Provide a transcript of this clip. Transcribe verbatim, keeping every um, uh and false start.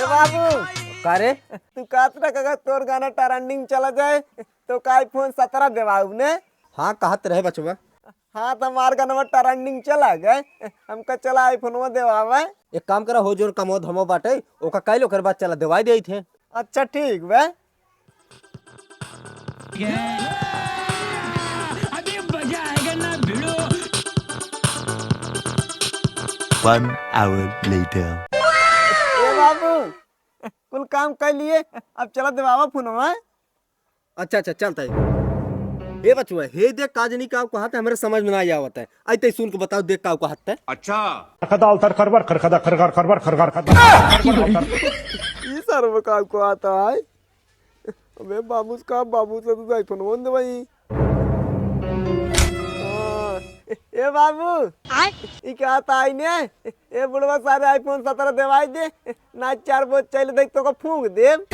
बाबू, का रे? तू कहत रहा, अगर तोर गाना trending चला जाए, तो का iPhone सतरह देवाऊ ने? हाँ, कहत रहे बचवा। हाँ, तो हमार गाना trending चला गए, हमका चला iPhone देवावे। एक काम करा, हो जोन कमो धमो बाटे, ओका कइल, ओकर बाद चला देवाई देइत है। अच्छा, ठीक बे। अभी मजा आएगा ना भिड़ो। One hour later. ए बाबू, कुल काम कर लिए, अब चला देवावा फोनवा। अच्छा, अच्छा, चलता है। हे बचवा, हे देख का जनी का कहत है, हमरे समझ में ना आवत है। आई ते सुन के बताओ, देख का कहत है। अच्छा। खदाल तर खरबर खर खदा खर खर खरबर खर खर खदा। ई सर में का कहत है? अबे बाबूस का, बाबूस से तू iPhone वन दे भाई। हाँ। ए, ए बाबू। आय? ई कहत है ने? ए बुढ़वा, सारे iPhone सतरह देवाई दे, ना चार बोझ चल देख तो को फूंक देब।